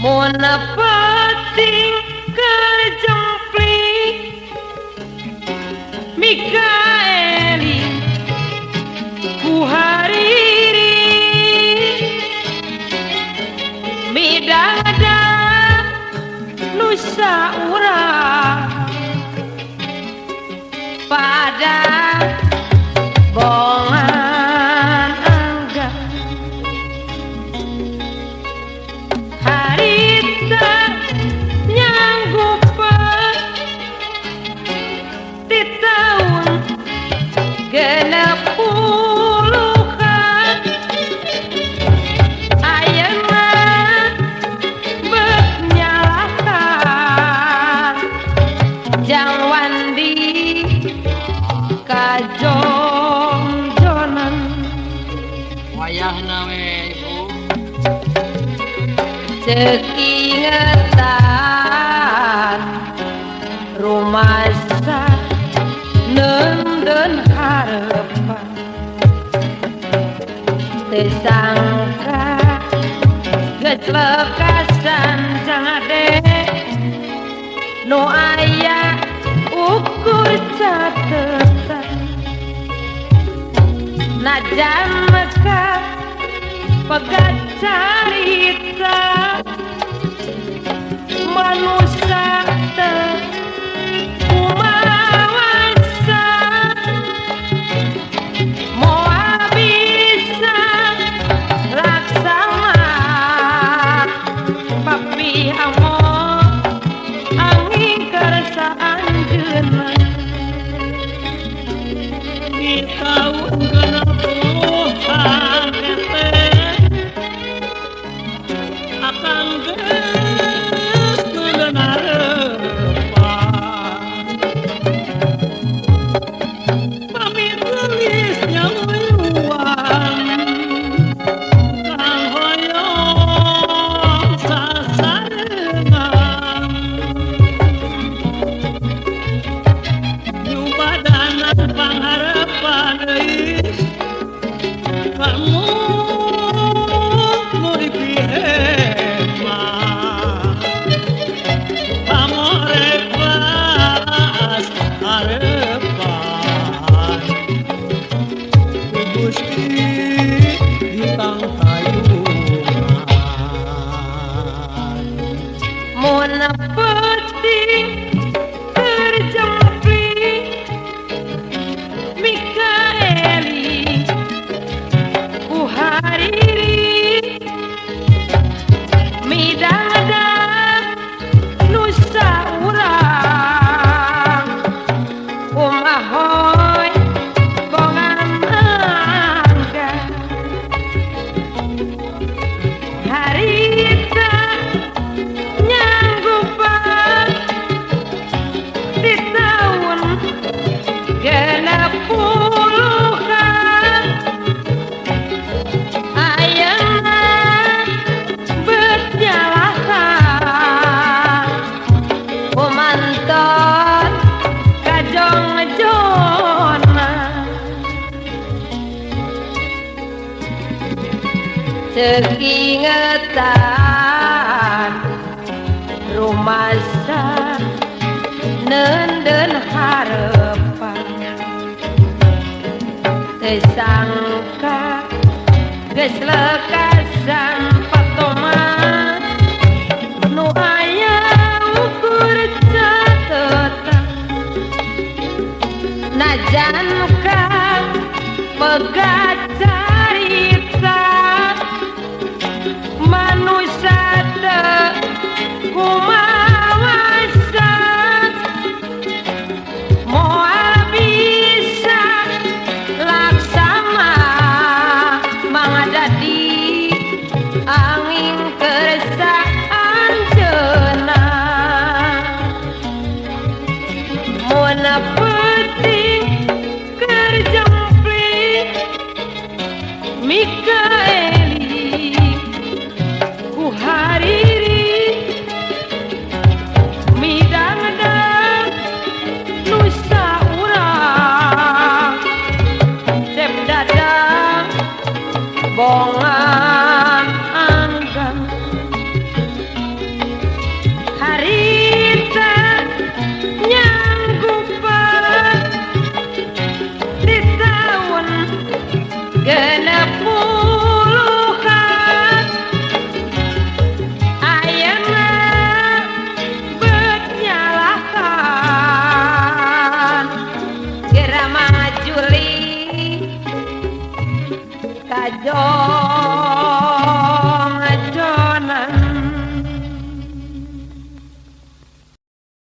Mun penting kerjempling Mikaeli ku hariri midada nusa urang pada bongan angga harita nyanggupan di tahun 60-an ayeuna beuk nyalahan Jang Wandi kajongjonan wayahna we ibu ceuk ingetan rumasa neundeun harepan teu sangka geus lekasan jang ade nu aya ukur catetan najan mekar pegat carita manusia teu kumawasa moal bisa laksana papi amo angin kersa anjeunna di taun 60-an teh akang geus neuneun harepan pamit geulis nyaluyuan kang hoyong sasarengan nyubadanan pangharepan euy kamu nu dipihema pamorek pas harepan ku Gusti ditangtayungan mun penting kerjempling Mikaeli ku hariri midada nusa urang umahoy bongan angga harita nyanggupan di tahun 60-an ayeuna beuk nyalahan kumanton kajongjonan ceuk ingetan rumasa neundeun harepan teu sangka geus lekasan patoman nu aya ukur catetan najan ka pegat carita manusia teu kumawasa moal bisa laksana mangadadi angin kersa anjeunna mun penting kerjempling Mikaeli ku hariri Kajol.